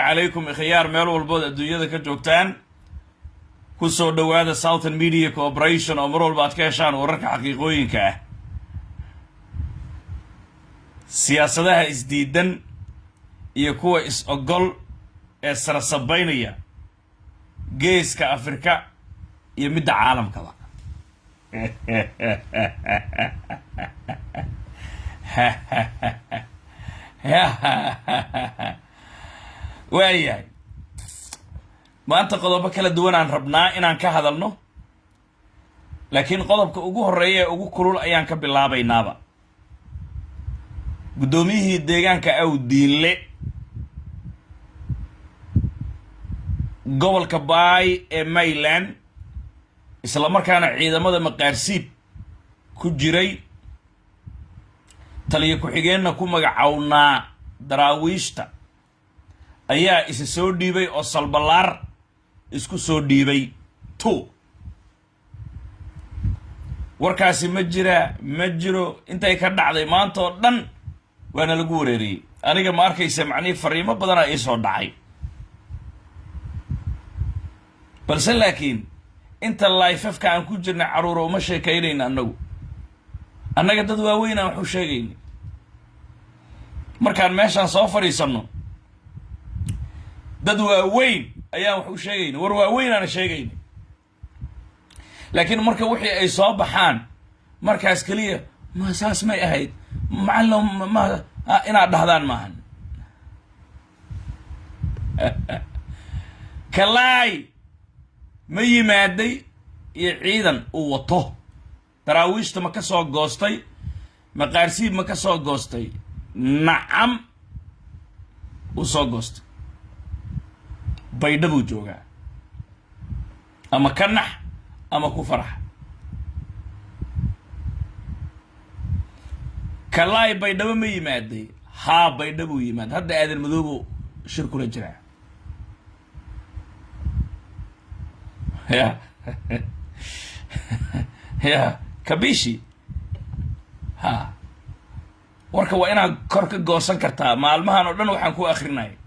Calaykum ikhyaar, meel walbood adduunyada ka joogtaan, ku soo dhowaada Southern Media Corporation oo mar walba aad ka heshaan wararka xaqiiqooyinka ah, siyaasadaha isdiidan iyo kuwa is-ogol ee sarasabaynaya Geeska Afrika iyo midda caalamkaba. Waayahay, maanta qodobo kala duwan aan rabnaa inaan ka hadalno, laakiin qodobka ugu horreeya ee ugu kulul ayaan ka bilaabaynaaba. Guddoomiyihii deegaanka Awdiinle, gobolka Baay ee Mayland, isla markaana ciidamada Maqaarsiib ku jiray, taliyo ku-xigeenna ku magacownaa Daraawiishta, ayaa isa soo dhiibay oo Salballaar isku soo dhiibay. Two warkaasi ma jira? Ma jiro. Intay ka dhacday maanta oo dhan waana lagu wareeriyey. Aniga ma arkaysa, macnihii fariimo badanaa iisoo dhacay, balse laakiin inta lifefka aan ku jirnay carruura uma sheekaynayna. Annagu annaga dad waaweyn aan wax u sheegayna. Markaan meeshaan soo fadhiisanno, dad waaweyn ayaan wax u sheegayna, war waaweyn aana sheegayna. Laakiin marka wixii ay soo baxaan, markaas keliya ma saas may ahayd, macallin, ma inaad dhahdaan maahan. Kalaay ma yimaaday iyo ciidan uu wato? Daraawiishta ma ka soo goostay? Maqaarsiib ma ka soo goostay? Nacam, uu soo goostay. Baydha buu joogaa. Ama ka nax ama ku farax. Kalaay Baydhabo ma yimaaday? Haa, Baydhabuu yimaaday. Hadda Aadan Madoobo shir kula jiraa. Ya ya kabishi ha, warka waa inaad kor ka goosan kartaa. Maalmahan oo dhan waxaan ku akrinaya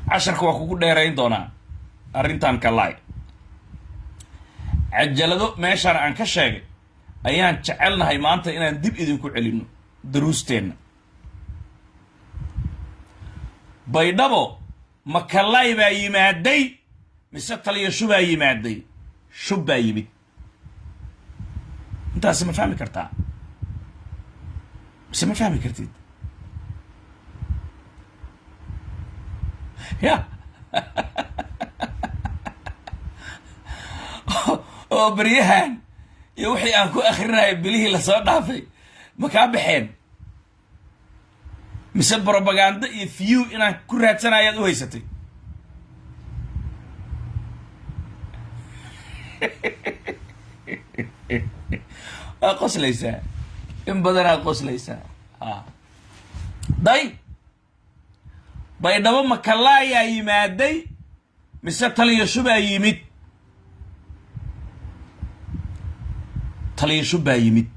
casharka waa kugu dheerayn doonaa arrintan. Kalaay cajalado meeshaan aan ka sheegay ayaan jecelnahay maanta inaan dib idinku celinno daruusteenna. Baydhabo ma kalaay baa yimaaday mise taliyo shubaa yimaaday? Shub baa yimid. Intaasi ma fahmi kartaa mise ma fahmi kartid? Ya oo beryahan iyo wixii aan ku akrinaya bilihii lasoo dhaafay ma kaa baxeen, mise brobagando iyo view inaan ku raadsanayaad u haysatay? Waa qoslaysaa, in badanaa qoslaysaa. Ha day, Baydhabo ma kalaayaa yimaaday mise taliyo shubaa yimid? Taliyo shub baa yimid.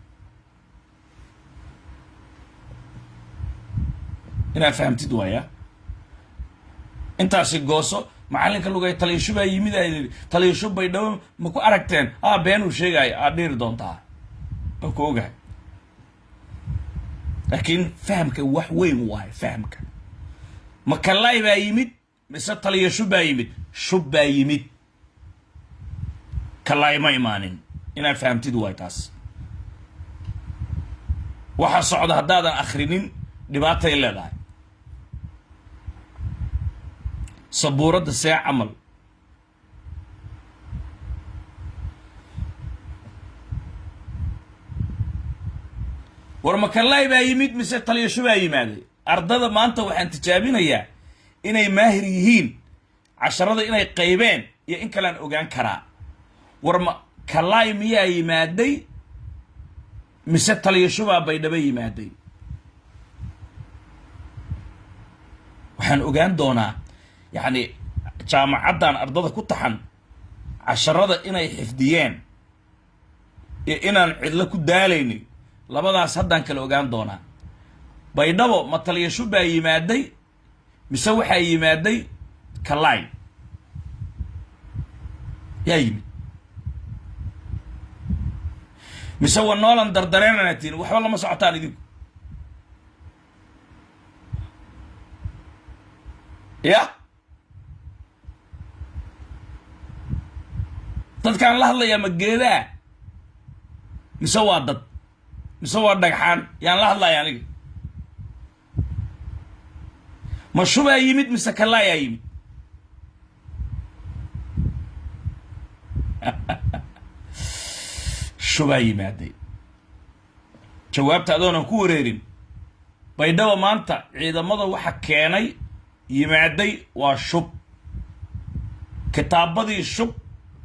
Inaad fahamtid waaya intaasi. Gooso macallinka lugay, taliyo shubaa yimid aa yidhi. Taliyo shub Baydhabo ma ku aragteen? A beenuu sheegaayo aad dhiiri doontaa, waa ku ogahay, laakiin fahamka wax weyn waayo. Fahamka, ma kalaay baa yimid mise taliyo shub baa yimid? Shub baa yimid, kalaay ma imaanin. Inaad fahamtid waay taas. Waxa socda haddaadan akrinin dhibaatay leedahay. Sabuuradda see camal. War makalaay baa yimid mise taliyo shubaa yimaaday? Ardada maanta waxaan tijaabinayaa inay maahir yihiin, casharada inay qaybeen iyo in kalean ogaan karaa. War ma kalaay miyaa yimaaday mise taliyo shubaa Baydhabo yimaaday? Waxaan ogaan doonaa, yacni, jaamacaddan ardada ku taxan casharada inay xifdiyeen iyo inaan cidlo ku daalaynin, labadaas haddaan kala ogaan doonaa. Baydhabo ma taliya Shubbaa yimaaday mise waxaa yimaaday Kalaay? Yaa yimid? Mise wa noolan dardareenana tihin, waxba lama socotaan idinku? Ya dadkaan la hadlayaa ma geedaa mise waa dad mise waa dhagxaan? Yaan la hadlaya aniga? Ma Shubaa yimid mise Kalaayaa yimid? Shubaa yimaaday. Jawaabta adoonan ku wareerin, Baydhaba maanta ciidamada waxa keenay yimaaday waa Shub. Kitaabadii Shub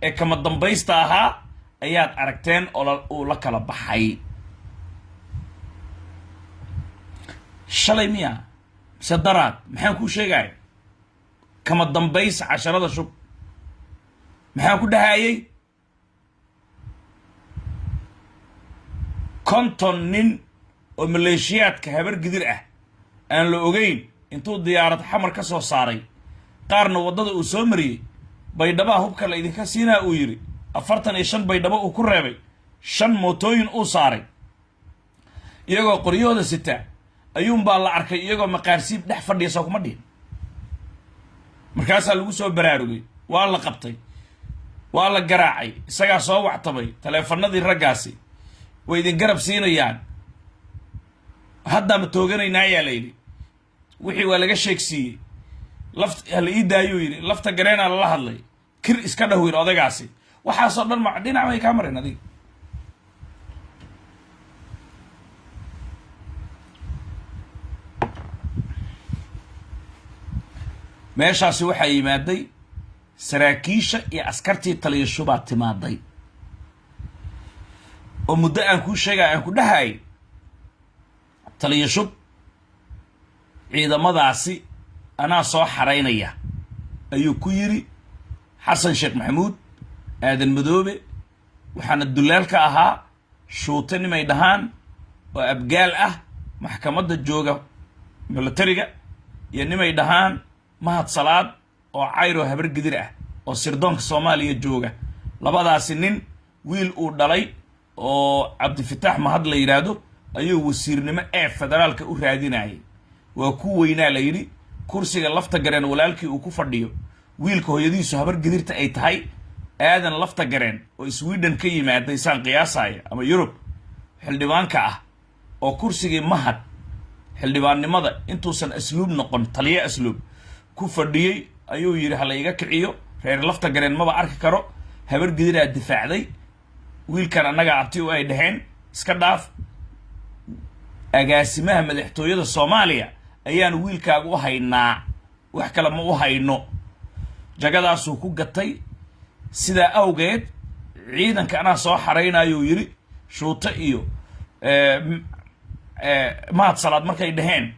ee kama dambaysta ahaa ayaad aragteen oo uu la kala baxay shalay miya mise daraad? Maxaan kuu sheegaya? Kama dambays casharada Shub maxaan ku dhahayay? 50 nin oo maleeshiyaadka Habar Gidir ah aan la ogeyn intuu diyaarad Xamar ka soo saaray, qaarna waddada uu soo mariyey, Baydhabaha hubka la idinka siinaa uu yidhi, 45 Baydhabo uu ku reebay, 5 mootooyin uu saaray, iyagoo qoryahooda sitaa ayuunbaa la arkay iyagoo maqaarsiib dhex fadhiya. Soo kuma dhihin? Markaasaa lagu soo baraarugay, waa la qabtay, waa la garaacay, isagaa soo wactamay taleefanadii. Raggaasi way idin garab siinayaan, haddaama tooganaynaa ayaa la yidhi. Wixii waa laga sheegsiiyey. Laft hala ii daayuu yidhi. Lafta gareenaa lala hadlay, kir iska dhah yidhi odagaasi. Waxaasoo dhan ma dhinac may kaa mareen adiga? Meeshaasi waxaa yimaaday saraakiisha iyo askartii taliya Shubaa timaaday oo muddo aan kuu sheegaya, aan ku dhahay taliya Shub ciidamadaasi anaa soo xaraynaya ayuu ku yidhi Xasan Sheekh Maxamuud Aadan Madoobe. Waxaana dullaal ka ahaa Shuute nimay dhahaan oo Abgaal ah, maxkamadda jooga milatariga, iyo nimay dhahaan Mahad Salaad oo Cayroo Habar Gidir ah oo sirdoonka Soomaaliya jooga. Labadaasi nin wiil uu dhalay oo Cabdifitaax Mahad la yidhaahdo ayuu wasiirnimo ee federaalka u raadinayay. Waa ku weynaa la yidhi kursiga Lafta Gareen walaalkii uu ku fadhiyo, wiilka hooyadiisu Habar Gidirta ay tahay, Aadan Lafta Gareen oo Sweden ka yimaaday saan qiyaasaya ama Yurub, xildhibaanka ah, oo kursigii Mahad xildhibaannimada intuusan asluub noqon taliyo asluub ku fadhiyey ayuu yidhi hala iga kiciyo, reer Lafta Gareen maba arki karo. Habar Gidiraa difaacday wiilkan, annagaa abti u ay dhaheen, iska dhaaf, agaasimaha madaxtooyada Soomaaliya ayaan wiilkaaga u haynaa, wax kale ma u hayno. Jagadaasuu ku gatay. Sidaa awgeed ciidanka anaa soo xaraynayuu yidhi. Shuute iyo Mahad Salaad markay dhaheen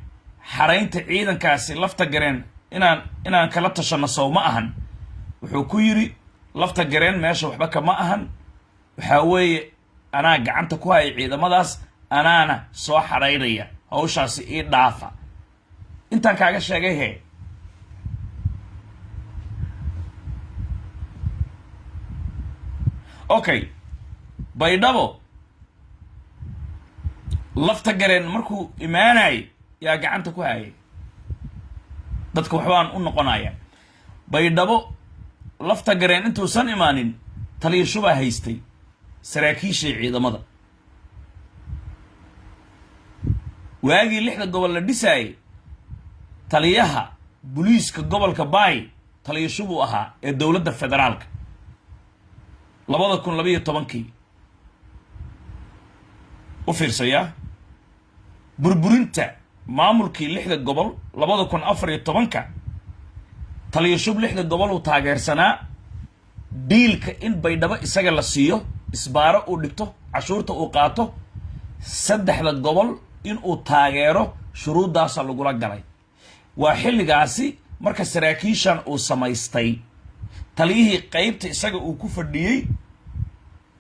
xaraynta ciidankaasi Lafta Gareen inaan kala tashanno sow ma ahan, wuxuu ku yidhi Lafta Gareen meesha waxba kama ahan, waxaa weeye anaa gacanta ku haya ciidamadaas, anaana soo xaraynaya, hawshaasi ii dhaafa. Intaan kaaga sheegay hee. Okay, Baydhabo Lafta Gareen markuu imaanayay yaa gacanta ku hayay? Dadka waxbaan u noqonaya. Baydhabo Lafta Gareen intuusan imaanin taliya Shubaa haystay saraakiishii ciidamada. Waagii lixda gobol la dhisaayey, taliyaha buliiska gobolka Baay taliya Shubuu ahaa ee dowladda federaalka 2012-kii. U fiirsayaa burburinta maamulkii lixda gobol 2014-ka, taliya Shub lixda gobol uu taageersanaa, diilka in Baydhabo isaga la siiyo, isbaaro uu dhigto, cashuurta uu qaato, saddexda gobol inuu taageero shuruuddaasa lagula galay. Waa xilligaasi marka saraakiishan uu samaystay. Taliyihii qaybta isaga uu ku fadhiyey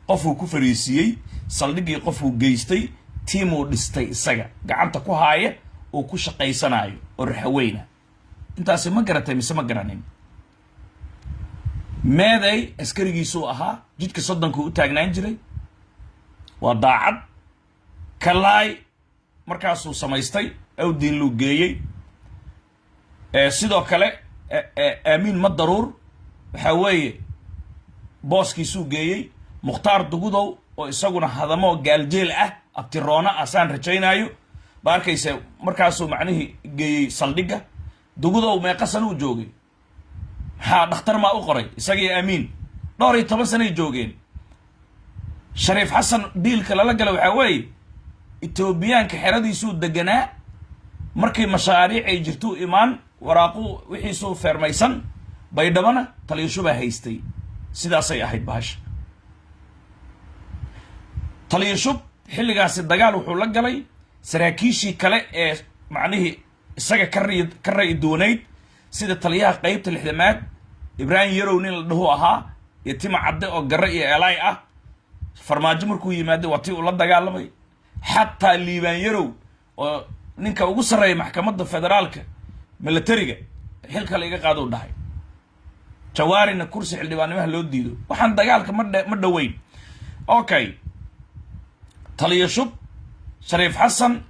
qofuu ku fadhiisiiyey, saldhiggii qofuu geystay, tiimuu dhistay isaga gacanta ku haaya. Uu ku shaqaysanaayo oo raxaweyna. Intaasi ma garatay mise ma garanin? Meeday askarigiisuu ahaa, jidka 30-kuu u taagnaan jiray, waa daacad. Kalaay markaasuu samaystay, Awdiin luu geeyey. Sidoo kale Aamiin ma daruur waxaa weeye booskiisuu geeyey. Mukhtaar Dugudow oo isaguna hadamo gaaljeel ah, abtiroona ah, saan rajaynaayo ba arkaysa, markaasuu macnihii geeyey saldhigga. Dugudow meeqa sana uu joogay? Maxaa dhakhtar maa u qoray? Isagii Aamiin dhowr iyo toban sanay joogeen. Shariif Xasan deal-ka lala gala waxaa weeye Etoobiyaanka xeradiisuu deganaa. Markii mashaariic ay jirtuu imaan, waraaquu wixiisuu feermaysan. Baydhabana taliyashubaa haystay. Sidaasay ahayd bahasha. Taliyashub xilligaasi dagaal wuxuu la galay saraakiishii kale ee macnihii isaga ka ra'i doonayd, sida taliyaha qeybta 60aad Ibraahim Yarow nin la dhahu ahaa iyo Tima Cadde oo garre iyo elay ah. Farmaajo markuu yimaado waa tii uu la dagaalamay. Xataa Liibaan Yarow oo ninka ugu sarreeya maxkamadda federaalka militariga xilka la iga qaado u dhahay, Jawaarina kursi xildhibaannimaha loo diido. Waxaan dagaalka ma dhoweyn. Okay, taliya Shub Shariif Xasan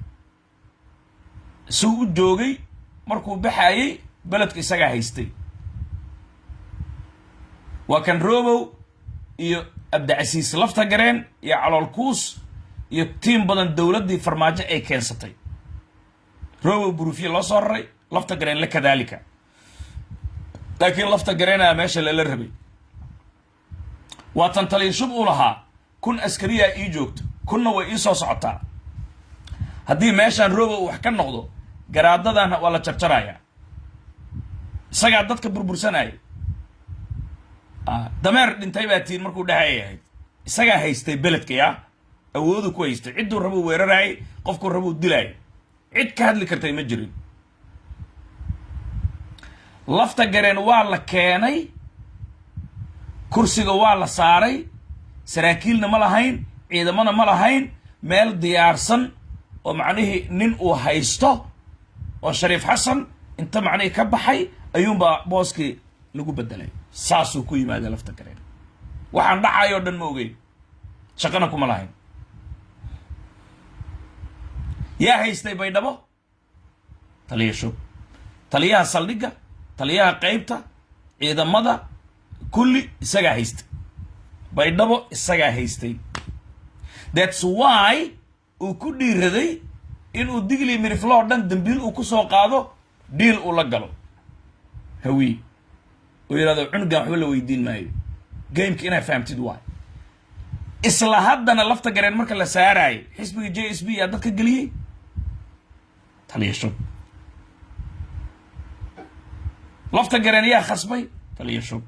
suu u joogay markuu baxaayey, beledka isagaa haystay. Waa kan Robow iyo Abdicasiis lafta gareen iyo Calool Kuus iyo tiim badan dowladdii Farmaajo ay keensatay. Robow burufiye loo soo raray, lafta gareen la kadaalika, laakiin lafta gareenaa meesha lala rabay. Waa tan taliya Shub uu lahaa 1000 askariyaa ii joogto, 1000-na way ii soo socotaa. Haddii meeshaan Robow wax ka noqdo, garaadadana waa la jarjarayaa. Isagaa dadka burbursanaya. Dameer dhintay baa tiin markuu dhexay ahayd. Isagaa haystay beledka, yaa awoodu ku haystay. Cidduu rabuu weeraraayay, qofkuu rabuu dilaayay, cid ka hadli kartay ma jirin. Lafta gareen waa la keenay, kursiga waa la saaray. Saraakiilna ma lahayn, ciidamona ma lahayn, meel diyaarsan oo macnihii nin uu haysto oo Shariif Xasan inta macnihii ka baxay ayuunbaa booskii lagu bedelay. Saasuu ku yimaada lafta gareen. Waxaan dhacay oo dhan ma ogeyn, shaqana kuma lahayn. Yaa haystay Baydhabo? Taliya Shub, taliyaha saldhigga, taliyaha qeybta, ciidamada kulli isagaa haystay. Baydhabo isagaa haystay. That's why uu ku dhiiraday inuu Digli Miriflo oo dhan dambiil uu ku soo qaado, deal uu la galo Hawiye oo yidhahdo cunugan waxba la weydiin maayo. Game-ka inaa fahamtid waay. Isla haddana lafta gareen marka la saaraayay xisbiga JSP, yaa dadka geliyey? Taliya Shub. Lafta gareen yaa khasbay? Taliya Shub.